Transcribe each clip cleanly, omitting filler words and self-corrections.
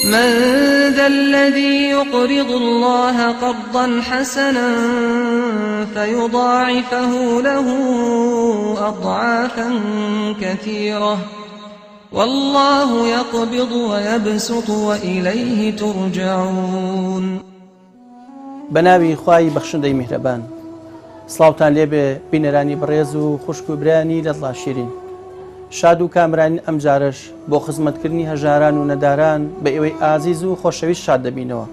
من ذا الذي يقرض الله قرضا حسنا فيضاعفه له أضعافا كثيرة والله يقبض ويبسط وإليه ترجعون. بەناوی خوای بەخشندەی میهرەبان. سڵاوتان لێبێ بینەرانی بەڕێز و خوشک و برایانی لە دڵا شیرین. شاد و کامرانین ئەمجارەش بۆ خزمەتکردنی هەژاران و نەداران بە ئێوەی ئازیز و خۆشەویست شاد دەبینەوە.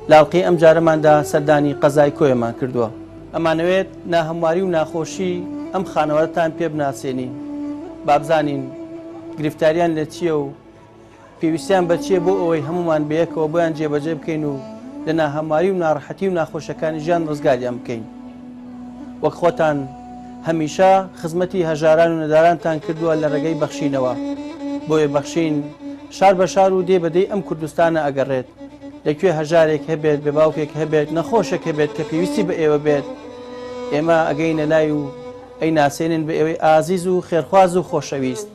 لە ئەڵقەی ئەمجارەماندا سەردانی قەزای کۆیەمان کردووە. ئەمانەوێت ناهەمواری و ناخۆشی ئەم خانەوادەتان پێ بناسێنین. با بزانین گرفتاریان لە چییە و پێویستیان بە چییە بۆ ئەوەی هەموومان بەیەکەوە بۆیان جێبەجێ بکەین و لە ناهەمواری و ناڕەحەتی و ناخۆشیەکانی ژیان ڕزگاریان بکەین. وەک خۆتان هەمیشە خزمەتی هەژاران و نەدارانتان کردووە لە ڕێگەی بەخشینەوە. بۆیە بەخشین شار بە شار و دێ بە دێی ئەم کوردستانە ئەگەڕێت. لە کوێ هەژارێک هەبێت، بێ باوکێک هەبێت، نەخۆشێک هەبێت کە پێویستی بە ئێوە بێت، ئێمە ئەگەینە لای و ئەیناسێنین بە ئێوەی ئازیز و خێرخواز و خۆشەویست.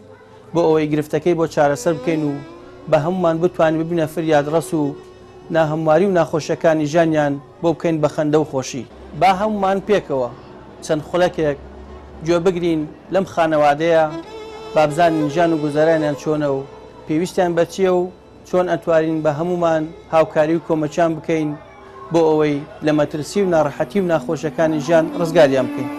بۆ ئەوەی گرفتەکەی بۆ چارەسەر بکەین و بە هەموومان بتوانین ببینە فریادڕەس و ناهەمواری و ناخۆشیەکانی ژیانیان بۆ بکەین بە خەندە و خۆشی. با هەموومان پێکەوە چەند خولەکێک گوێ بگرین لەم خانەوادەیە با بزانین ژیان و گوزەرانیان چۆنە و پێویستیان بە چیە و چۆن ئەتوانین بە هەموومان هاوکاری و کۆمەکیان بکەین بۆ ئەوەی لە مەترسی و ناڕەحەتی و ناخۆشیەکانی ژیان ڕزگاریان بکەین.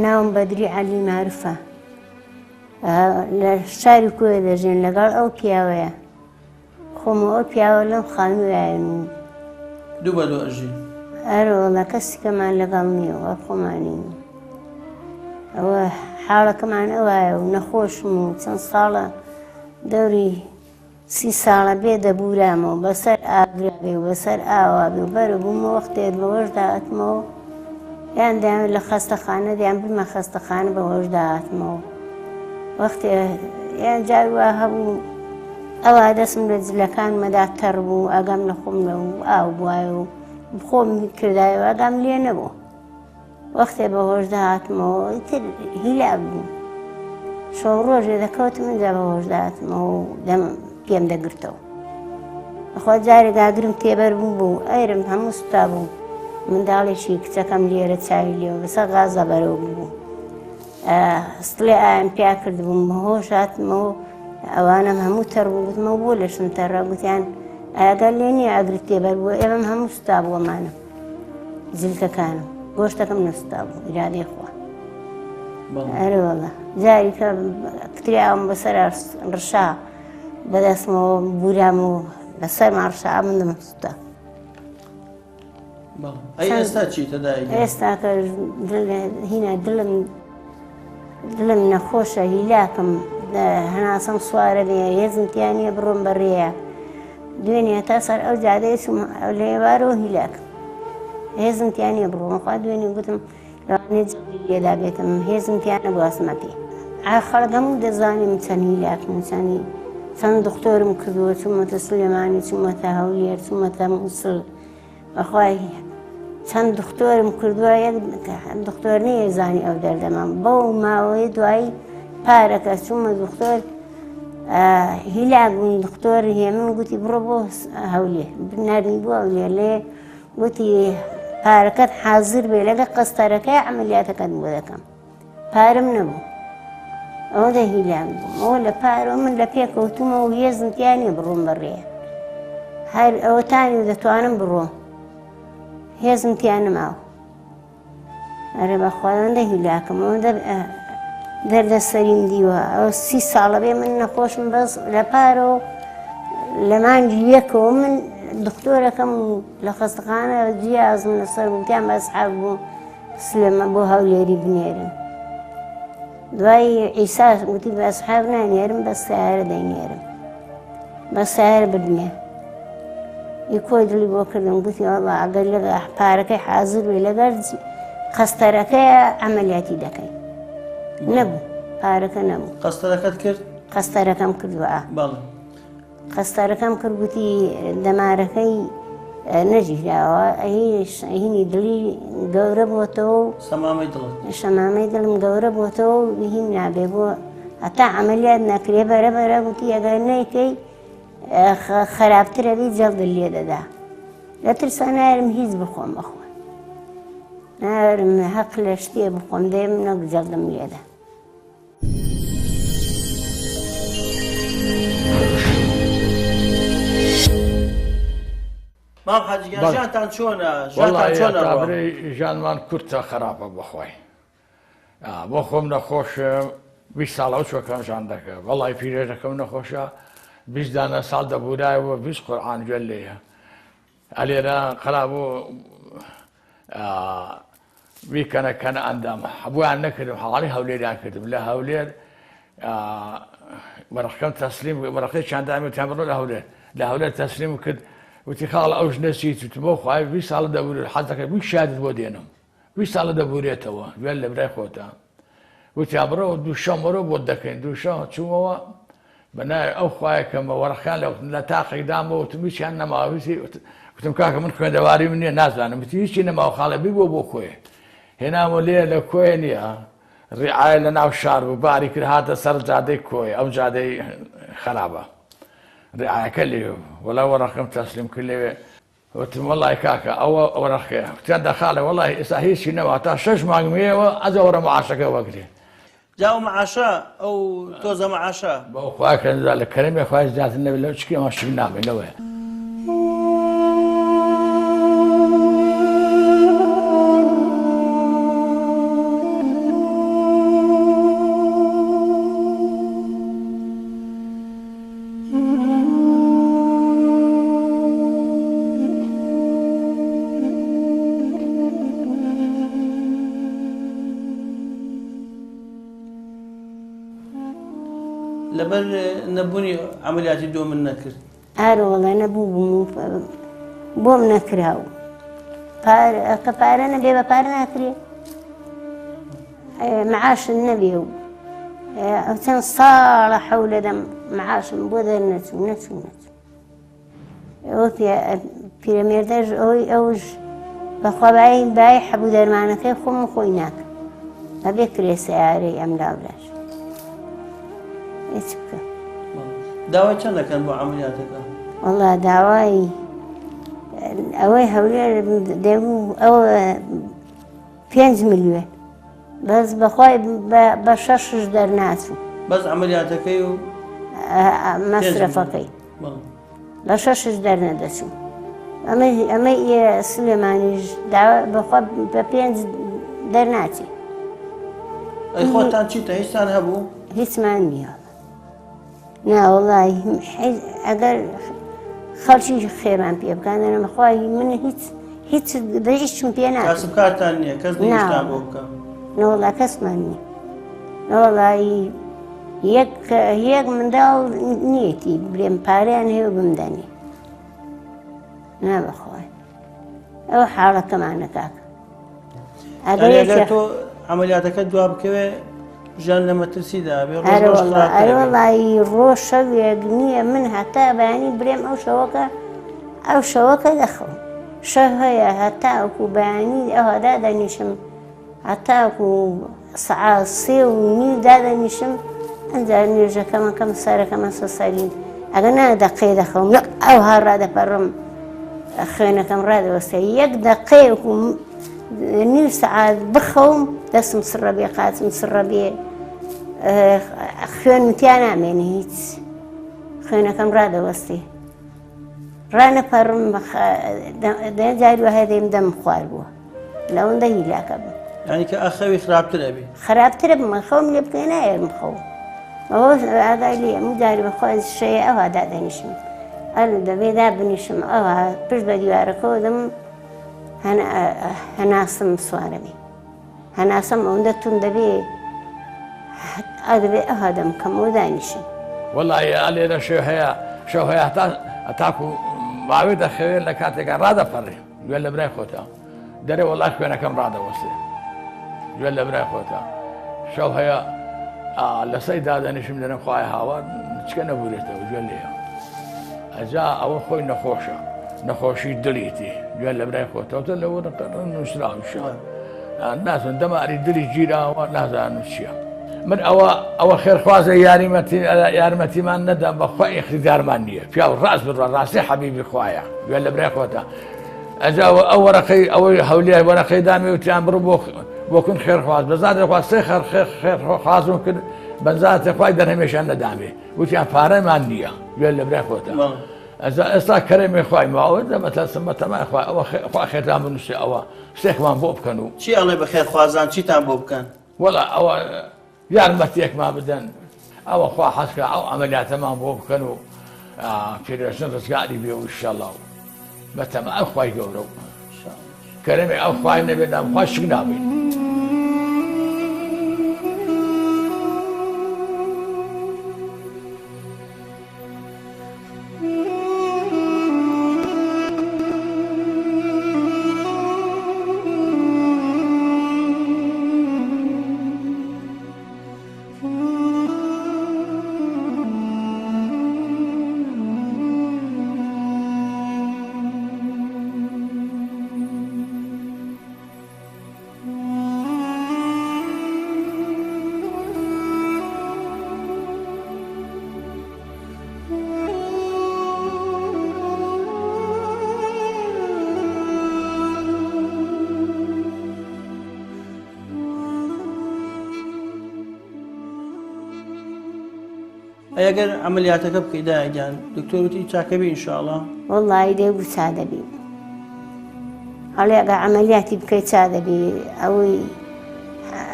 ناوم بەدری عەلی مارفە لە شاری کۆیە دەژین لەگەڵ ئەو پیاوەیە خۆم و ئەو پیاوە لەم خانوویان و دوو بە دوو ئەژین. ئەرەوەڵا کەسیکەمان لەگەڵ نییە و خۆمانین ئەوە حاڵەکەمان ئەوایە و نەخۆشم و چەند ساڵە دەوری سی ساڵە بێ دەبوورامەوە بەسەر ئاگرا بێ و بەسەر ئاوا بێ و بەرە بوومە وەختێ بەوەشدا هاتمەوە یان دەیان لە خەستەخانە دیان بمە خەستەخانە بەوەشدا هاتمەوە وەختێ یان جار وا هەبوو ئەوا دەسم لە جلەکانمەدا تەڕ بوو ئاگام لە خۆم نەبوو ئاو بوایە و خۆم کردایەوە ئاگام لێ نەبوو وەختێ بە هۆشدا هاتمەوە ئیتر هیلاک بووم شەو ڕۆژێ دەکەوتم ئینجا بە هۆشدا هاتمەوە و دەم پێم دەگرتەوە خوا جارێک ئاگرم تێبەر بوو بوو ئەیرم هەموو سوتا بوو منداڵێکی کچەکەم لێرە چاوی لێوە بەسەر غازە بەرەو بوو ستڵێ ئایم پیا کردبووم بەهۆش هاتمەوە ئەوانم هەموو تەڕ بوو گوتمەوە بۆ لەشم تەڕە گوتیان ئاگا لێ نییە ئاگرت تێبەر بووە ئێمەم هەموو سوتا بووەمانە جلکەکانم گۆشتەکەم نەسوتا بوو ئیرادەی خوا ئەرێ وەڵا جاری کە کتری ئاوم بەسەر ڕشا بەدەستمەوە بورام و بەسەرمان ڕشا من دەمم سوتا ئەی ئێستا چیتە دایک؟ ئێستاکە هینا دڵم دڵم نەخۆشە هیلاکم هەناسەم سوارە بێ هێزم تیا نییە بڕۆم بە ڕێیە دوێنێ هەتا سەر ئەو جادەیە چووم لە ئێوارەوە هیلاکم هێزم تیا نییە بڕۆم خوا دوێنێ گوتم لەوانەیە جەڵدی لێدا بێتم هێزم تیا نەبوو ئەسمە پێ ئا خەڵک هەموو دەزانێ من چەند هیلاکم چەندی چەند دکتۆرم کردووە چوومەتە سلێمانی چوومەتە هەولێر چوومەتە مووسڵ بەخوای چەند دکتۆرم کردووە یەک دکتۆر نییە زانی ئەو دەردەمە بەو ماوەیە دوایی پارەکە چوومە دکتۆر هیلاک بووم دکتۆر هێمن گوتی بڕۆ بۆ هەولێر ناردنی بۆ هەولێر لێ گوتی پارەکەت حازر بێ لەگە قەستەرەکەی عملیاتەکەت بۆ دەکەم پارەم نەبوو ئەوەندە هیلاک بووم ئەوە لە پارەوە من لە پێکەوتومەوە هێزم تیا نییە بڕۆم بەڕێ. هەر ئەوەتانی و دەتوانم بڕۆم هێزم تیا نەماوە. ئەرێ بەخوا ئەوەندە هیلاکم ئەوەندە دەردەسەریم دیوە ئەو 30 ساڵە بێ من نەخۆشم بەس لە پارە و لە مانگی یەکەوە من دکتۆرەکەم لە خەستەخانە جیازم لەسەر وتیان بەس حەق بوو سلێمە بۆ هەولێری بنێرن دوای عیسا وتی بە ئەسحاب نانێرم بە سیارە دەینێرم بە سیارە بردنێ ئی کۆی دڵی بۆ کردم گوتی وەڵا ئەگەر لەگە پارەکەی حازر بێ لەگەر قەستەرەکەیە عەمەلیاتی دەکەین نەبوو پارەکە نەبوو قەستەرەکەت کرد قەستەرەکەم کردووە بەڵێ قەستەرەکەم کرد گوتی دەمارەکەی نەگیراوە هینی دڵی گەورە بۆتەوە و سەمامەی دڵت شەمامەی دڵم گەورە بۆتەوە و هین نابێ بۆ هەتا عەمەلیات نەکرێ بەرە بەرە گوتی ئەگەر نەیکەی خراپترە بی جەڵدت لێ دەدا لە ترسا نایەرم هیچ بخۆم بەخۆ نایەرم هەق لە شتێ بخۆم دێم نەک جەڵدم لێدا. مام حاجی گیان ژیانتان چۆنە؟ ژیانتان چۆنە ڕۆ؟ ژیانمان کورتە خراپە بەخوای بۆ خۆم نەخۆشم 20 ساڵە ئەو چۆکەم ژان دەکە وەڵی پیرێژەکەم نەخۆشە 20 دانە ساڵ دەبورایەوە 20 قورعان گوێ لێیە ئەلێرە قەرابوو بیکەنە کەنە ئەندام بۆیان نەکردم حواڵی هەولێریان کردم لە هەولێر وەرەقەکەم تەسلیم وەرەقەیەکیان دامی وتیان بڕۆ لە هەولێر لە هەولێر تەسلیم کرد وتی خاڵ ئەو ژنە چیت وتم بۆ خوای 20 ساڵە دەبورێت حەز دەکەم 20 شادت بۆ دێنم 20 ساڵە دەبورێتەوە گوێن لە برای خۆتە وتیان بڕۆ دووشەم وەرە بۆت دەکەین دووشەم چوومەوە بە ناوی ئەو خوایە کە مە وەرەقەکان لە لە تاقێک دامەوە وتم هیچیان نەماوە وتی وتم کاکە من خوێندەواریم نییە نازانم وتی هیچی نەماوە خاڵە بی بۆ بۆ کۆیە هێنامەوە لێ لە کۆیە نییە ڕعایە لە ناو شار بوو باری کرد هاتە سەر جادەی کۆیە ئەو جادەی خەرابە ڕعایەکە لێ وەلا وەرەقم تەسلیم کرد لەوێ وتم وەڵای کاکە ئەوە وەرەقەیە وتیان دەخاڵێ وەڵی ئێستا هیچی نەما تا شەش مانگ مێوە ئەجا وەرە معاشەکە وەگرێ جا ئەو معاشە ئەو تۆزە معاشە بۆ خوا کەنجا لە کەرەمی خوای زیاتر نەبێت لەو چکی ئەمە شک نابێت لەوەیە. لەبەر نەبوونی عملیاتی دۆ من نەکرد. ئارە وەڵا نەبوو بووم و بۆم نەکرا و کە پارە نەبێ بە پارە ناکرێ معاشم نەبێ و ئەو چەند ساڵە حەولە دەم معاشم بۆ دەرنەچوو نەچوو نەچوو ئەوە پیرەمێردەش ئەوەی ئەوش بەخوا بای بای حەبوو دەرمانەکەی خۆم و خۆی ناکە ئەبێ کرێ سیارەی ئەم لاولاش هیچ بکە داوای چەند دەکەن بۆ عملیاتەکە وەڵا داوای ئەوەی هەولێر دەبوو ئەوە پێنج ملیۆن بەس بەخوای بە شەشش دەرناچوو بەس عملیاتەکەی و مەسرەفەکەی بە شەشش دەرنەدەچوو ئەمە ئەمە سلێمانیش داوا بەخوا بە پێنج دەرناچی ئەی خۆتان چیتە هیچتان هەبوو هیچمان نییە نا وەڵی ئەگەر خەڵکی خێران پێ بکەن خخوای من هیچ هیچ هیچم پێ نا کاسبکارتان نییە کەس نیشتان بۆ بکە نەوەڵا کەسمان نییە نەوەڵی یەک یەک منداڵ نیەتی برێم پارەیان هەیە و بمدەنێ نا بەخوای ئەو حاڵەکەمانە کاکە ئەگەر تۆ عملیاتەکە دوا بکەوێ ژیان لە مەترسیدا بێ ئەرەوەڵی ڕۆژ شەوێک نییە من هەتا بەیانی برێم ئەو شەوەکە ئەو شەوەکە دەخەوم شەو هەیە هەتاکو بەیانی ئەوهدا دەنیشم هەتاکو سەعات 3:30 دادەنیشم ئەنجا نوێژەکەمەکەم سەرەکەمە سەسەری ئەگە نا دەقەی دەخەوم نەک ئەوها ڕادەپەڕم خوێنەکەم ڕادەوەستێ یەک دەقەیەک و نیو سەعات بخەوم دەستم سڕە بێ قاچم سڕە بێ خوێنم تیا نامێنێ هیچ خوێنەکەم ڕادەوەستێ. ڕانەپەڕم دەیان جاری وایە دێم دەم خوار بووە لەوەندە هیلاکە بم. یانی کە ئەخەوی خراپتر ئەبی؟ خراپترە بم خەوم لێ بکەی نایەرم خەو ئەوە ئاگای لێ هەموو جاری بەخوا شەیە ئەوها دادەنیشم ئەر دەبێ دابنیشم ئەوها پشت بە دیوارەکەەوە دەم هەناسم سوارە بێ هەناسەم ئەوەندە توند دەبێ ئەدەبێ ئەوها دەم کەمەوە دانیشم. وەڵی ئەلێرە شەو هەیە شەو هەیە هەتا هەتاکو ماوەی دەخەوێت لە کاتێکا ڕادەپەڕێ گوێ لە برای خۆتە دەرێ وەڵا خوێنەکەم ڕادەوەستێ گوێ لە برای خۆتە شەو هەیە لەسەی دادەنیشم دەرم خوای هاوار چکە نەبورێتەوە گوێ لێیە ئەجا ئەوە خۆی نەخۆشە نەخۆشی دڵیتی گوێ لە برای خۆتەوە لەوە نووسراویشە نازن دەماری دلی گیراوە نازانم چییە من ئەوە ئەوە خێرخوازە یاریمەتی یارمەتیمان نەدا بەخوا ئیقتیدارمان نییە پیاو ڕاست بڕە ڕاستی حەبیبی خوایە گوێ لە برای خۆتە ئەجا ئەو وەرەقەی ئەوەی هەولێر وەرەقەی دامی وتیان بڕ بۆ بۆ کون خێرخواز بەزاتێ خوا سێ خەر خێر خێرخوازم کرد بەزاتێ خوای دەرهەمێشان نەدامێ وتیان پارەمان نییە گوێ لە برای خۆتە ئەجا ئێستا کەرەمی خوای ماوە دەمەتەسم بەتەمای خوای ئەوە خوا خێرتان بنووسێ ئەوە شتێکمان بۆ بکەن و چی ئەڵێ بە خێرخوازان چیتان بۆ بکەن؟ وەڵا ئەوە یارمەتیەکمان بدەن ئەوە خوا حەزکە ئەو عەمەلیاتەمان بۆ بکەن و پیرێژن ڕزگاری بێ و ئیشەڵا و بەتەما ئەو خوای گەورە و کەرەمێ ئەو خوای نەبێت نام خوا شک نابین. ئەی ئەگەر عەمەلیاتەکە بکەی دایە گیان دکتۆر وتی چاکەبی ئینشاڵا؟ وەڵڵاهی دەی بوو چا دەبی ئەڵێ ئەگەر عەمەلیاتی بکەی چا دەبی ئەوەی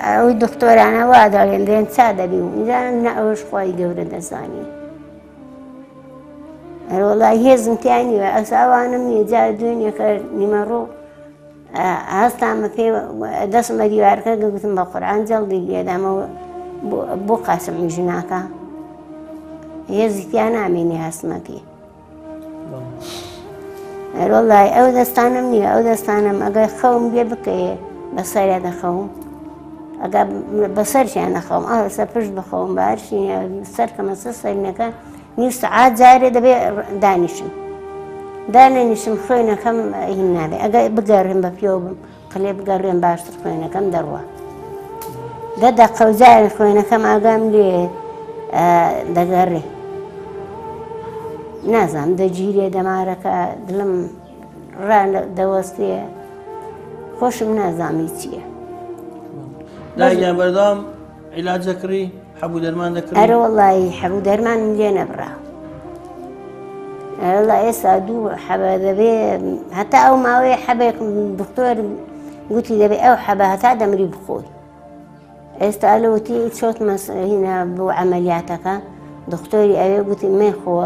ئەوەی دکتۆرانە وا دەڵێن دێن چا دەبی و ئینجا نە ئەوەش خوای گەورە دەزانی ئەرۆڵای هێزم تیا نیوە ئەس ئەوانم نییە جا دوێنێکە نیمەڕۆ هەستامە پێ دەستم بە دیوارەکە گوتم بە قورئان جەڵدی لێدامەوە بۆ قاسم ژناکە هێزی تیا نامێنێ هەستمە پێ ئەرۆڵای ئەو دەستانم نییە ئەو دەستانم ئەگەر خەوم لێ بکەیە بەسەریا دەخەوم ئەگە بەسەرشیان دەخەوم ئەسە پشت بخەوم بارشی سەر کەمە سەر سەرینەکە نیو سەعات جارێ دەبێ دانیشم دانەنیشم خوێنەکەم هین نابێ ئەگەر بگەڕێم بە پێوە بم قلێ بگەڕێم باشتر خوێنەکەم دەڕوا دە دەقە و جارێ خوێنەکەم ئاگام لێ دەگەڕێ نازانم دەگیرێ دەمارەکە دڵم ڕا دەوەستێ خۆشم نازانم چییە. دایگیان بەردەوام عیلاج دەکڕی؟ حەب و دەرمان دەکڕی؟ ئەرە وەڵی حەب و دەرمانم لێ نەبڕا. ئەرەڵا ئێستا دوو حەبە دەبێ هەتا ئەو ماوەیە حەبێکم دکتۆر گوتی دەبێ ئەو حەبە هەتا دەمری بخۆی. ئێستا لەوتی چۆتمە هینا بۆ عەمەلیاتەکە دکتۆری ئەوێ گوتی مەیخۆ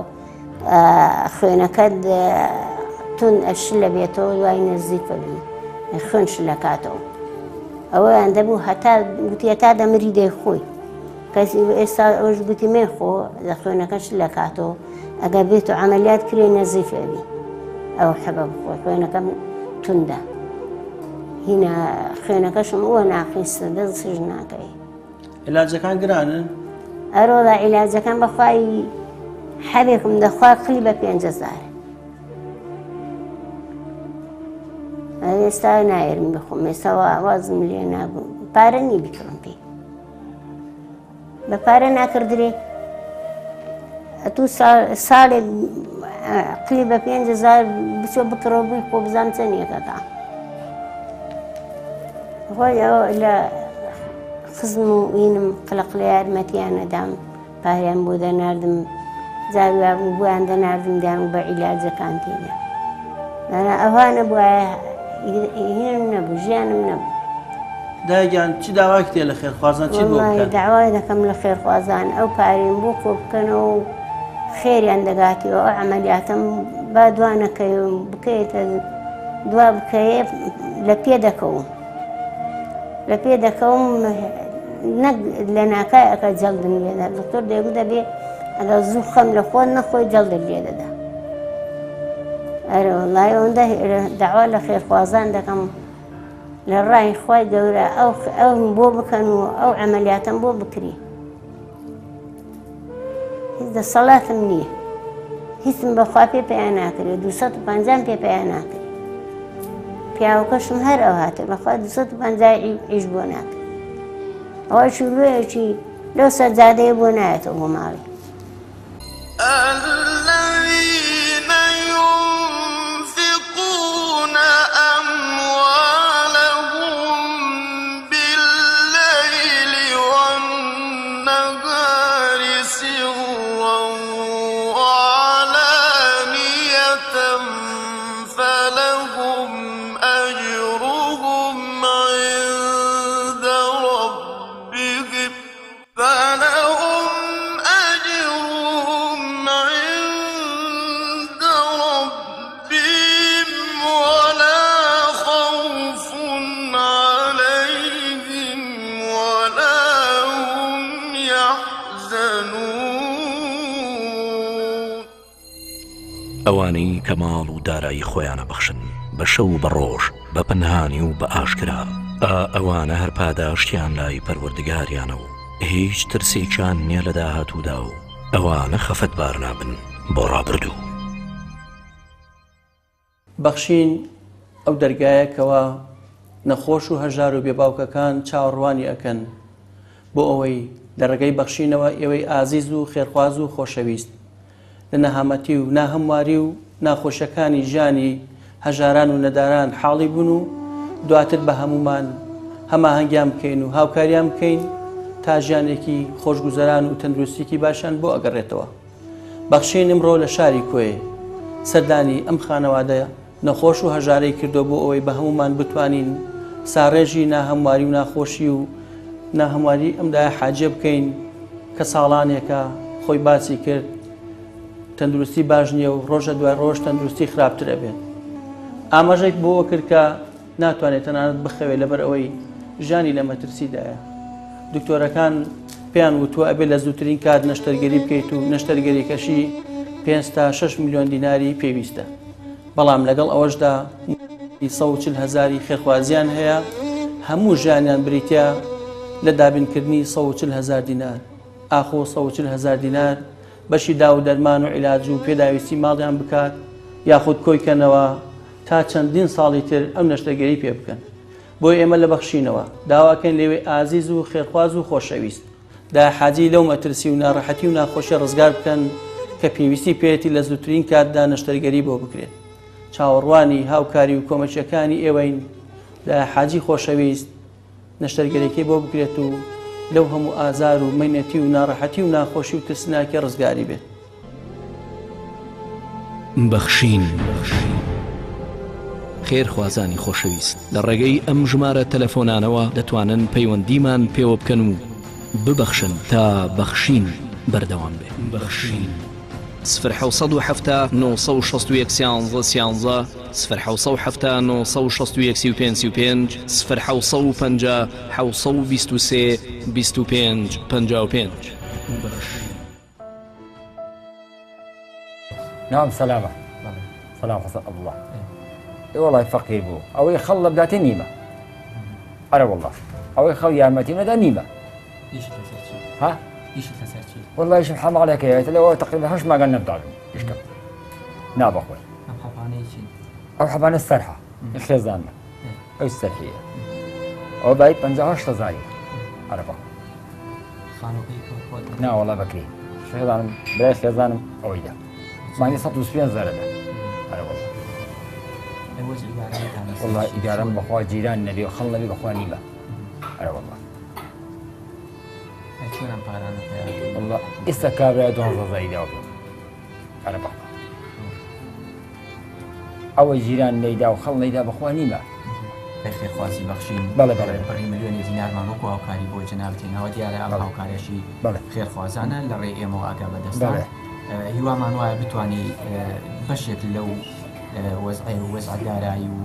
خوێنەکەت تون شلە بێتەوە دوای نزیکە بی خوێن شلەکاتەوە ئەوەیان دەبوو هەتا گوتی هەتا دەمری دەیخۆی کەسی ئێستا ئەوش گوتی مەیخۆ لە خوێنەکە شلەکاتەوە ئەگەر بێت و عەمەلیات کرێ نەزیف ئەبی ئەو حەبە بخۆ خوێنەکەم توندە هینا خوێنەکەشم ئەوە ناقیسە دەستش ناکەی علاجەکان گرانن؟ ئەرۆڵا عیلاجەکان بەخوای حەبێکم دەخوا قلی بە 5هزار ئێستا نایرم بخۆم ئێستا وازم لێ نابوو پارە نی بکڕم پێی بە پارە ناکردرێ ئەتوو ساڵێک قلی بە 5هزار بچۆ بکڕۆ بووی خۆ بزانم چەندێکەکە خۆی ئەوە لە خزم و وینم قلقلە یارمەتیان ئەدام پارەیان بۆ دەناردم. جاری وابوو بۆیان دەناردم دەیان بە عیلاجەکان تێدا. ئەوها نەبوایە هینم نەبوو، ژیانم نەبوو. دایە گیان چ داوایەکت هەیە لە خێرخوازان چیت بۆ بکەن؟ داوای دەکەم لە خێرخوازان ئەو پارەیم بۆ کۆ بکەنەوە و خێریان دەگاتەوە ئەو عەمەلیاتەم با دوا نەکەوم بکەوێتە دوا بکەوێ لە پێ دەکەوم لە پێ دەکەوم نەک لە ناکای ئەکە جەڵدم لێدا دکتۆر دەیگوت دەبێ ئەگەر زوو خەم لە خۆت نەخۆی جەڵدت لێ دەدا. ئەرێ وەڵای ئەوەندە داوا لە خێرخوازان دەکەم لە ڕای خوای گەورە ئەو ئەوم بۆ بکەن و ئەو عەمەلیاتەم بۆ بکری. هیچ دەسەڵاتم نییە. هیچم بەخوا پێ پەیا ناکرێ 250 پێ پەیا ناکرێ. پیاوەکەشم هەر ئەو هاتە بەخوا 250 ئیش بۆ ناکرێ. ئەوە شوولوەیەکی لەو سەرجادەیە بۆ نایەتەوە بۆ ماڵی. الذین ینفقون اموالهم باللیل والنهار سرا وعلانیة فلهم اجرهم عند ربهم فلهم اجرهم عند ربهم ولا خوف عليهم ولا هم يحزنون. ئەوانەی کە ماڵ و دارایی خۆیان ئەبەخشن بە شەو و بە ڕۆژ، بە پەنهانی و بە ئاشکرا، ئا ئەوانە هەر پاداشتیان لای پەروەردگاریانە و هیچ ترسێکیان نیە لە داهاتوودا و ئەوانە خەفەتبار نابن بۆ ڕابردوو. بەخشین ئەو دەرگایە کەوا نەخۆش و هەژار و بێباوکەکان چاوەڕوانی ئەکەن بۆ ئەوەی لە ڕێگەی بەخشینەوە ئێوەی ئازیز و خێرخواز و خۆشەویست لە نەهامەتی و ناهەمواری و ناخۆشیەکانی ژیانی هەژاران و نەداران حاڵی بوون و دواتر بە هەموومان هەماهەنگیان بکەین و هاوکاریان بکەین تا ژیانێکی خۆشگوزەران و تەندروستیکی باشیان بۆ ئەگەڕێتەوە. بەخشین ئمڕۆ لە شاری کۆیێ سەردانی ئەم خانەوادە نەخۆش و هەژارەی کردووە بۆ ئەوەی بە هەموومان بتوانین ساڕێژی ناهەمواری و ناخۆشی و ناهەمواری ئەم دایە حاجیە بکەین کە ساڵانێکە خۆی باسی کرد تەندروستی باش نییە و ڕۆژە دوای ڕۆژ تەندروستی خراپتر ئەبێت. ئاماژەی بۆوە کرد کە ناتوانێت تەنانەت بخەوێت لەبەر ئەوەی ژیانی لە مەترسیدایە. دکتۆرەکان پێیان وتووە ئەبێت لە زووترین کات نەشتەرگەری بکەیت و نەشتەرگەریەکەشی 5 تا 6 ملیۆن دیناری پێویستە. بەڵام لەگەڵ ئەوەشدا 140 هەزاری خێرخوازیان هەیە، هەموو ژیانیان بریتە لە دابینکردنی 140 هەزار دینار. ئاخۆ 140 هەزار دینار بەشی داو و دەرمان و عیلاج و پێداویستی ماڵیان بکات یاخود کۆی کەنەوە تا چەندین ساڵی تر ئەم نەشتەرگەری پێ بکەن. بۆیە ئێمە لە بەخشینەوە داواکەین لێوەی ئازیز و خێرخواز و خۆشەویست دایە حاجی لەو مەترسی و ناڕەحەتی و ناخۆشیە ڕزگار بکەن کە پێویستی پێیەتی لە زووترین کاتدا نەشتەرگەری بۆ بکرێت. چاوەڕوانی هاوکاری و کۆمەکیەکانی ئێوەین دایە حاجی خۆشەویست نەشتەرگەریەکەی بۆ بکرێت و لەو هەموو ئازار و مەینەتی و ناڕەحەتی و ناخۆشی و ترسناکی ڕزگاری بێت. بەخشین. خێرخوازانی خۆشەویست لە ڕێگەی ئەم ژمارە تەلەفۆنانەوە دەتوانن پەیوەندیمان پێوە بکەن و ببەخشن تا بەخشین بەردەوام بێ. بەخشین. سفر 770 961 13 13 سفر 770 961 35 35 سفر 750 723 25 55. بەخشین. ناوم سەلامە سەلام حەسەن عەبدوڵا ئێ وەڵای فەقیر بوو ئەوەی خەڵ لە بداتێ نیمە ئەرە وەڵا ئەوەی خەڵ یارمەتی نەدا نیمە ها وەڵای ئیشم حەماڵێکە لەوە تقریبا هەشت ماگە نەمداوم ئیشکەم نابەخۆی ئەو حەبانە سەرحە خێزانمە ئەو سەرحیە ئەو بای 58 هەزاری عەرەبە نا وەڵا بەکری خێزانم برای خێزانم ئەوەی دا مانگی 125 هەزارە دا ئەرە وەڵا وەڵا ئیدارەم بەخوا جیران نەبێ و خەڵ نەبێ بەخوا نیمە ئەرە وەڵا وەڵا ئێستا کابرا دوانزە هەزاری داوە پێم. ئەرە بەخوا ئەوەی جیران نەیدا و خەڵ نەیدا بەخوا نیمە. خێرخوازی بەخشین بەڵێ بەڵێ بڕی ملیۆنێ دینارمان وەکو هاوکاری بۆ جەنابت هێناوە دیارە ئەم هاوکاریەشی خێرخوازانە لە ڕێی ئێمەوە ئەگا بەدەستان هیوامان وایە بتانی بەشێک لەو وەزعی وەزع دارایی و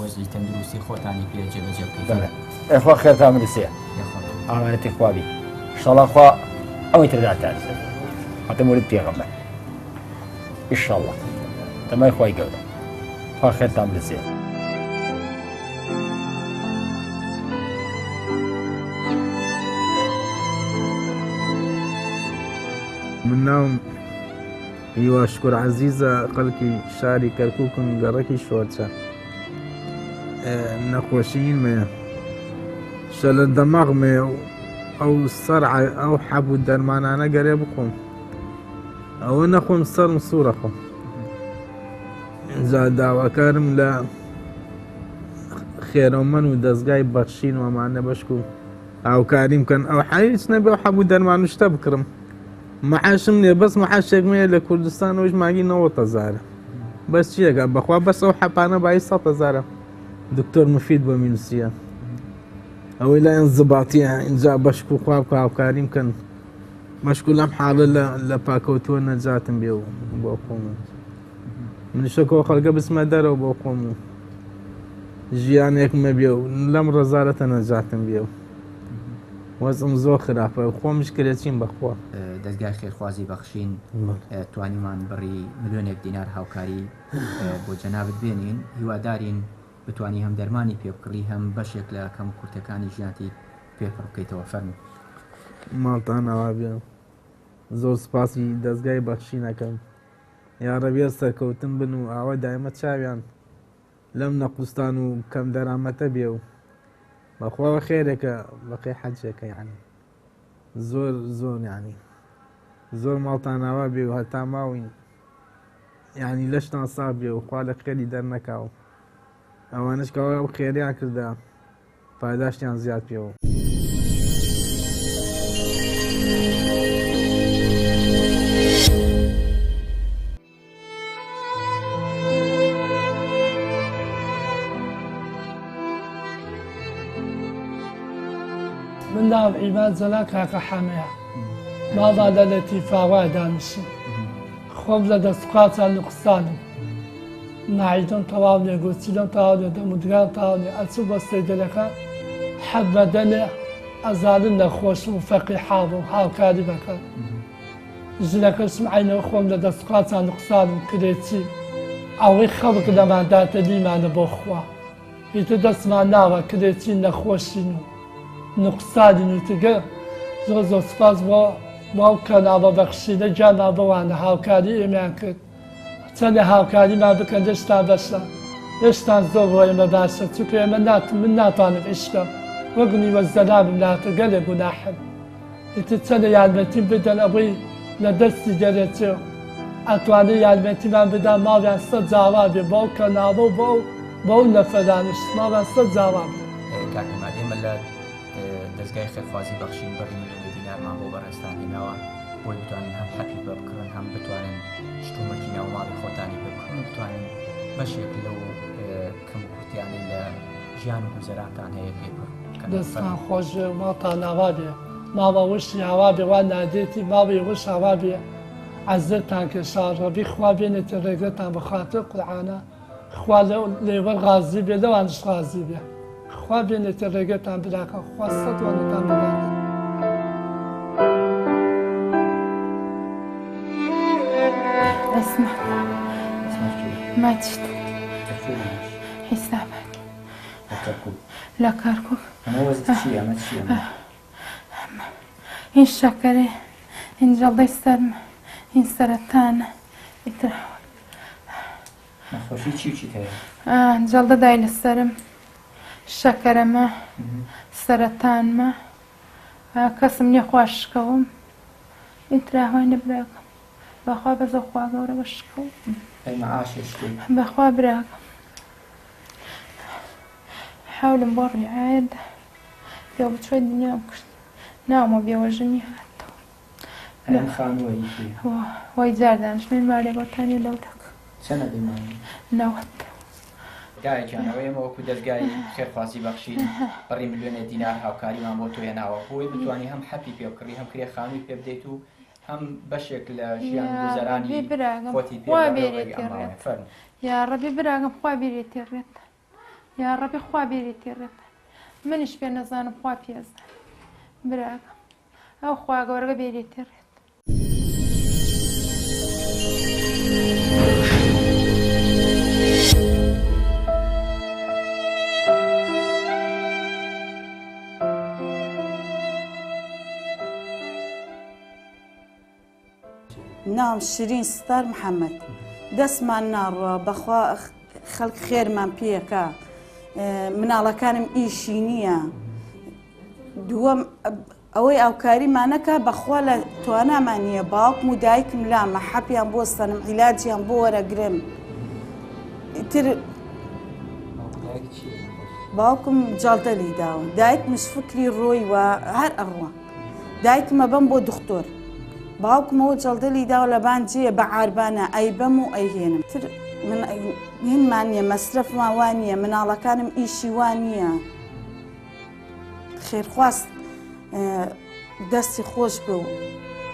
وەزعی تەندروستی خۆتانی پێ جێبەجێ بکەیت. ئەخوا خێرتان بنووسێ ئامانەتی خوابی شەڵا خوا ئەوەی تر داتان هەتە مورد پێغەمبەر ئیشەڵڵا تەمای خوای گەورە خوا خێرتان بنووسێ. من ناوم هیوا شکر عەزیزە خەڵکی شاری کەرکووکم گەڕەکی شۆرچە نەخۆشیین مەیە شەلە دەماغمەیە و ئەو سەر ئەو حەب و دەرمانانە گەرێ بخۆم ئەوە نەخۆم سەرم سوورە خۆم ئینجا داواکارم لە خێرەومەن و دەستگای بەخشین و ئەمانە بەشک و هاوکاریم کەن ئەو حەیچ نەبێ و حەب و دەرمان و شتە بکڕم معاشم نییە بەس معاشێکم هەیە لە کوردستان ئەویش مانگی 90 هەزارە بەس چیەکە بەخوا بەس ئەو حەپانە بایی 100 هەزارە دکتۆر مفید بۆ مینوسیە ئەوەی لایەن زباتیە اینجا بەشک و خوا بکە هاوکاریم کەن بەشک و لەم حاڵە لە پاکەوتووە نەجاتم بێ و بۆ خۆم منیشەکەەوە خەڵکە بچمە دەرەوە بۆ خۆم و ژیانێک مەبێ و لەم ڕزارەتە نەجاتم بێ و وەزعم زۆر خراپە خۆمیش کرێچیم بەخوا. دەزگای خێرخوازی بەخشین توانیمان بڕی ملیۆنێک دینار هاوکاری بۆ جەنابت بێنین، هیوادارین بتوانی هەم دەرمانی پێ بکڕی هەم بەشێک لە کەموکورتیەکانی ژیانتی پێ پڕ بکەیتەوە. فەرموو. ماڵتان ئاوا بێ زۆر سوپاسی دەزگای بەخشین ئەکەم یاڕەبی هەر سەرکەوتن بن و ئاوا دایمە چاویان لەم نەقوستان و کەم دەرامەتە بێ و بەخوا خێرێکە بەقەی حەجێکە یعنی زۆر زۆر یعنی زۆر ماڵتان ئاوا بێ و هەتا ماوین یعنی لەشتان ساغ بێ و خوا لە خێری دەرنەکاو ئەوانش کەوا ئەو خێریان کردە پاداشتیان زیاد پێوە. من ناوم عیماد جەلال کاکە حەمەیە ماڵمان لە لەتیفاوای دانیشم خۆم لە دەست قاچان نوقسانم ماعیدەم تەواو نیە گورچیلەم تەواو نیە دەمودگام تەواو نیە ئەچم بۆ سەیدەلەکان حەب مەدەنێ ئەزانن نەخۆشم و فەقی حاڵم هاوکاری بەکەن ژنەکەشم عەینەوە خۆم لە دەست قاچان نوقسانم کرێچیم ئەوەی خەڵک لەمان داتە لیمانە بۆ خوا ئیتر دەستمان ناوە کرێچین نەخۆشین و نوقسانین و تگە زۆر زۆر سپاس بۆ بۆ ئەو کەناڵە بەخشینە گیانمان بەوانە هاوکاری ئێمەیان کرد چەندێ هاوکاریمان بکەن هێشتا بەشە هێشتان زۆر بۆ ئێمە باشە چونکە ئێمە نات من ناتوانم ئیش بکەم وەک نیوە زەلامم لاتە گەلێ گوناحم ئیتر چەندە یارمەتیم بدەن ئەوەی لە دەستی دەرەچێ و ئەتوانێ یارمەتیمان بدا ماڵیان سە جاوا بێ بۆ ئەو کەناڵە و بۆ ئەو بۆ ئەو نەفەرانەش ماڵیان سە جاوا بێ. کاک عیماد ئێمە لە دەزگای خێرخوازی بەخشین بڕی ملیۆنێ دینارمان بۆ بەڕێزتان هێناوە بۆی بتوانن هەم حەپی پێ بکڕن هەم بتوانن شتومەکی ناو ماڵی خۆتانی پێ بکڕن و بتوانن بەشێک لەو کەموکورتیانەی لە ژیان و گوزەرانتان هەیە پێ پڕ بکەن. دەستتان خۆش بێ و ماڵتان ئاوا بێ ماڵە وشی ئاوا بێ وا نادێتی ماڵی وش ئاوا بێ عەزێتتان کێشا ڕەبی خوا بێنێتە ڕێگەتان بە خاتر قورعانە خوا لێوە ڕازی بێ لەوانش ڕازی بێ خوا بێنێتە ڕێگەتان براکەم خوا سەد وانەتان بدات. عصمت مەجید حیسابات لە کەرکوک هین شەکەرێ هین جەڵدەی سەرمە هین سەرەتانە ئیتر نەخۆشی چی و چیت هەیە؟ جەڵدە دای لە سەرم شەکەرەمە سەرەتانمە کەسم نییە خوا شکەوم ئیتراهوای نەبراکەم بەخوا بەزە خوا گەورە بە شکەوم ئەی معاشێ شتێک بەخوا براکەم حەولم بۆ ڕیعایە دا پێوە بچووە دنیام کرد ناومە بێوەژنی هاتەوە. ئەم خانووە هی کێیە؟ وای جار دانیشتین مالێ بەتانیە لەو دەق. چەنە دەی مانگی؟ 90. دایە گیان ئەوە ئێمە وەکو دەزگای خێرخوازی بەخشین بڕی ملیۆنێ دینار هاوکاریمان بۆ تۆ هێناوە بۆی بتوانی هەم حەپی پێ بکڕی هەم کرێ خانووی پێ بدەیت و هەم بەشێک لە ژیان یا گوزەرانی ڕەبی براگەم خۆتی پێ خوا بەڕێوە بێرێ بەری ئەم ماوەیە تێڕێت فەرموو. یا ڕەبی براگەم خوا بێرێ تێڕێت یا ڕەبی خوا بێرێ تێڕێت منیش پێ نەزانم خوا پێزانێ براگەم ئەو خوا گەورەگە بێرێ تێڕێت. ناوم شیرین ستار محەممەد دەستمان ناڕوە بەخوا خەڵک خێرمان پێەکە مناڵەکانم ئیشی نییە دووەم ئەوەی ئاوکاریمان نەکا بەخوا لە توانامان نییە باوکم و دایکم لامە حەپیان بۆ سەنم عیلاجیان بۆ وەرەگرم ئیتر باوکم جەڵدە لی داوە دایکمش فکری ڕۆی وە هەر ئەڕوا دایکمە بەم بۆ دختۆر باوکمەوە جەڵدە لی داوە لەبان جێیە بە عاربانە ئەیبەم و ئەیهێنم تر من هینمان نییە مەسرەفمان وا نییە مناڵەکانم ئیشی وا نییە خێرخواست دەستی خۆش بێ و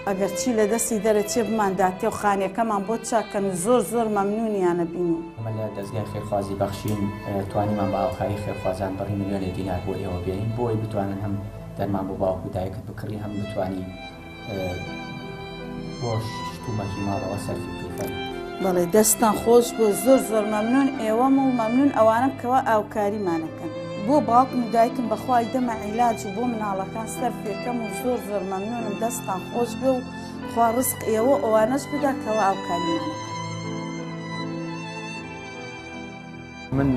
ئەگەر چی لە دەستی دەرەچێ بمان داتێ و خانیەکەمان بۆ چاکەن و زۆر زۆر مەمنونیانە بین و. ئێمە لە دەزگای خێرخوازی بەخشین توانیمان بە هاوکاری خێرخوازان بڕی ملیۆنێ دینار بۆ ئێوە بێنین بۆ ئەوەی بتوانن هەم دەرمان بۆ باوک و دایکت بکڕی هەم بتوانی بۆ شتومەکی ماڵەوە سەرفی بکەی فەرموو. بەڵێ دەستتان خۆش بێ زۆر زۆر مەمنون ئێوەم و مەمنون ئەوانەم کەوا ئاوکاریمانەکەن بۆ باوکم و دایکم بەخوا ئەیدەمە عیلاج و بۆ مناڵەکان سەرفێکەم و زۆر زۆر مەمنونم دەستتان خۆش بێ و خوا ڕزق ئێوە ئەوانەش بدا کەوا ئاوکاریمانەکەن. من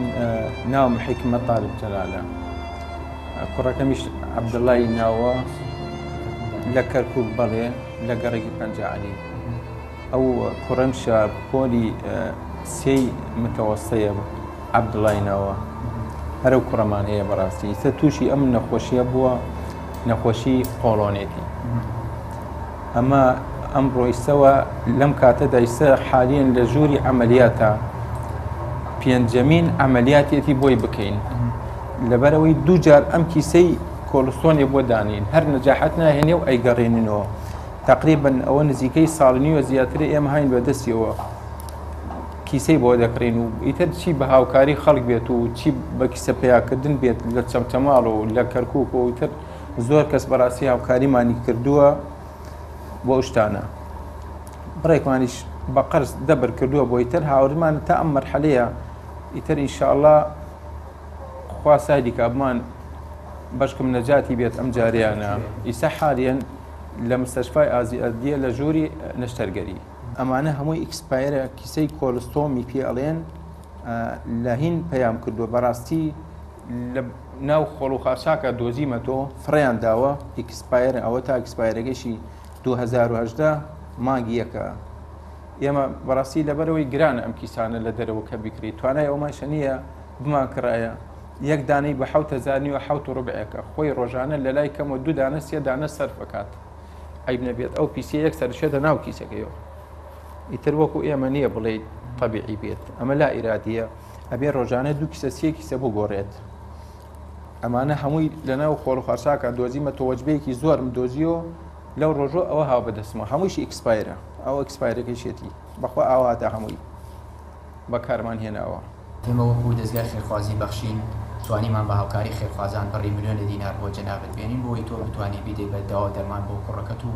ناوم حیکمەت تالیب جەلالە کوڕەکەمیش عەبدوڵای ناوە لە کەرکک بەڵێ لە گەڕێکی پەنجەعلی ئەو کوڕەمشە پۆلی سێی متەوەستەیە عەبدوڵای ناوە هەرو کوڕەمان هەیە بەڕاستی ئیستا تووشی ئەم نەخۆشیە بووە نەخۆشی قۆڵۆنێتی ئەمە ئەمڕۆ ئیسەوە لەم کاتەدا ئیسە حالیەن لە ژووری عەمەلیاتە پێنجەمین عەمەلیاتێتی بۆی بکەین لەبەرەوەی دوو جار ئەم کیسەی کۆلستۆنی بۆ دانین هەر نەجاحەت ناهێنێ و ئەیگەڕێنینەوە تقریبا ئەوە نزیکەی ساڵ نیوە زیاتر ئێمە هاین بە دەستیەوە کیسەی بۆ دەکڕین و ئیتر چی بە هاوکاری خەڵک بێت و چی بە کیسە پیاکردن بێت لە چەمچەماڵ و لە کەرکک و ئیتر زۆر کەس بەڕاستی هاوکاریمانی کردووە بۆ ئەو شتانە بڕێکمانیش بە قەرز دەبر کردووە بۆ ئیتر هاورمان تا ئەم مەرحەلەیە ئیتر ئینشاءاللە خوا سایدی کابمان بەشکم نەجاتی بێت ئەم جاریانە ئیسا حالیەن لە مستەشفای ئازی ئەردیە لە ژووری نەشتەرگەری ئەمانە هەمووی expire ە کیسەی colostomy پێ ئەڵێن لە هین پەیام کردووە بەڕاستی لە ناو خۆڵ و خاشاکە دۆزیمەتۆ فڕێیان داوە expire ە ئەوە تا expire ەکەشی 2018 مانگی یەکە ئێمە بەڕاستی لەبەرەوەی گرانە ئەم کیسانە لە دەرەوە کە بکری توانای ئەوماشە نییە بمان کڕایە یەک دانەی بە 7000 نیوە حوت و ڕبعێکە خۆی ڕۆژانە لە لای کەمەوە دوو دانە سێ دانە سەرف بکات عیب نەبێت ئەو پیسیە یەک سەرشێتە ناو کیسەکەیەوە ئیتر وەکو ئێمە نییە بڵێیت طبیعی بێت ئەمە لا ئیرادیە ئەبێ ڕۆژانە دوو کیسە سێ کیسە بگۆڕێت ئەمانە هەمووی لەناو خۆڵ و خاشاکە دۆزیمە تۆ وەجبەیەکی زۆرم دۆزیەوە لەو ڕۆژۆ ئەوە هاو بەدەستمەوە هەموویشی expire ە ئەو expire ەکەیشێتی بەخوا ئاواتا هەمووی بەکارمان هێناوە. ئێمە وەکو دەزگای خێرخوازی بەخشین توانیمان بە هاوکاری خێرخوازان بڕی ملیۆنێ دینار بۆ جەنابت بێنین بۆ ئەوەی تۆ بتوانی بیدەی بە دەوا و دەرمان بۆ کوڕەکەت و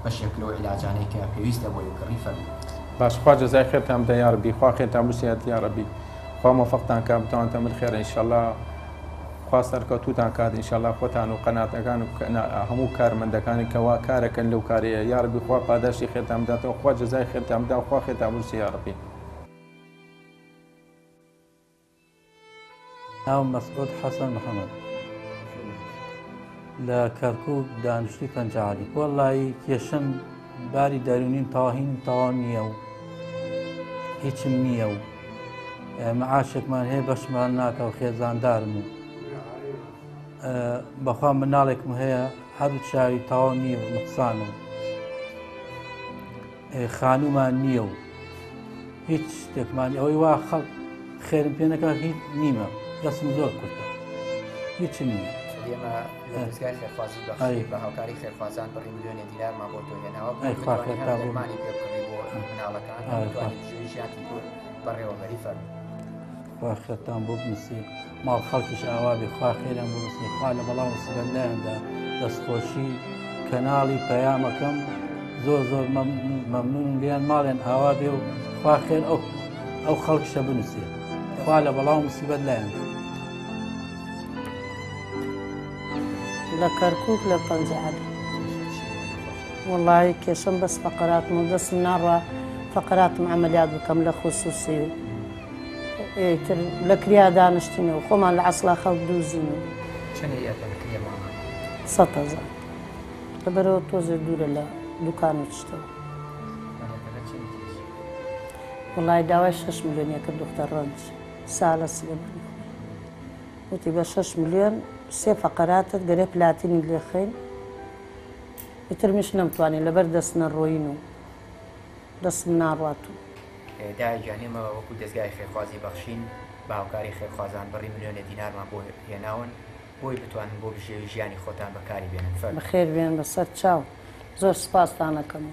بەشێک لەو عیلاجانەی کە پێویستە بۆی بکڕی فەرموو. باش خوا جەزای خێرتان بدا یاڕەبی خوا خێرتان بسێنێت یاڕەبی خوا مۆفەقتان کا بتوانتە مل خێرە انشاللە خوا سەرکەوتوتان کات انشاللە خۆتان و قەناتەکان و هەموو کارمەندەکانی کەوا کارەکەن لەو کارەیە یاڕەبی خوا پاداشتی خێرتان بداتەوە خوا جەزای خێرتان بدا خوا خێرتان بنووسێ یاڕەبی. ناوم مەسعود حەسەن محەمەد لە کەرکوک دانیشتوی پەنجەعەلی وەڵایی کێشەم باری دەرونیم تەواهینم تەواو نییە و هیچم نییە و معاشێکمان هەیە بەشمان ناکە و خێزاندارم و بەخوا مناڵێکم هەیە هەردوو چاوی تەواو نییە و نقصان و خانوومان نییە و هیچ شتێکمان ئەوەی وا خەڵک خێرم پێ نەکا هیچ نیمە دەستم زۆر کورتە هیچم نییە. ئێمە لە دەزگای خێرخوازی بەخشین بە هاوکاری خێرخوازان بڕی ملیۆنێ دینارمان بۆ تۆ هێناوە بۆ ئەی خوا بتوانی هەم خێرتا بۆ دەرمانی پێ بکڕی بۆ مناڵەکان هەم ئای خوا بتوانی بژێوی ژیانتی بۆ بەڕێوەبەری فەرموو. خوا خێرتان بۆ بنووسێ ماڵ خەڵکیش ئاوا بێ خوا خێریان بۆ بنووسێ خوا لە بەڵا و مصیبەت لایاندا دەستخۆشی کەناڵی پەیامەکەم زۆر زۆر مەمنونم لێیان ماڵیان ئاوا بێ و خوا خێر ئەو ئەو خەڵکشە بنووسێ خوا لە بەڵا و مصیبەت لایاندا. لە کەرکوک لە پەنجەعەلی. وەڵایی کێشەم بەس فەقەراتم و دەستم ناڕوا فەقەراتم عەمەلیات بکەم لە خسوسی و ئیتر لە کریا دانیشتینەوە خۆمان لە عەسڵا خەڵک دووزین و چەنێ ئەدەن کرێ ماڵان؟ 100,000 لەبەرەوە تۆزێ دوورە لە دوکان و چشتەوە. مەلەکەکە چەنی تێچی؟ وەڵایی داوای شەش ملیۆنی کرد دختەر ڕەنج سالە سلێمانی خۆی وتی بە شەش ملیۆن سێ فەقەراتت گەرێ پلاتینی لێخەین ئیتر منیش نەمتوانی لەبەر دەست نەڕۆین و دەستم ناڕوات و. دایە گیان ئێمە وەکو دەزگای خێرخوازی بەخشین بە هاوکاری خێرخوازان بڕی ملیۆنێ دینارمان بۆ هێناون بۆی بتوانن بۆ بژێوی ژیانی خۆتان بەکاری بێنن فەرموو. بەخێر بێن بەسەر چاو زۆر سوپاستان ئەکەم.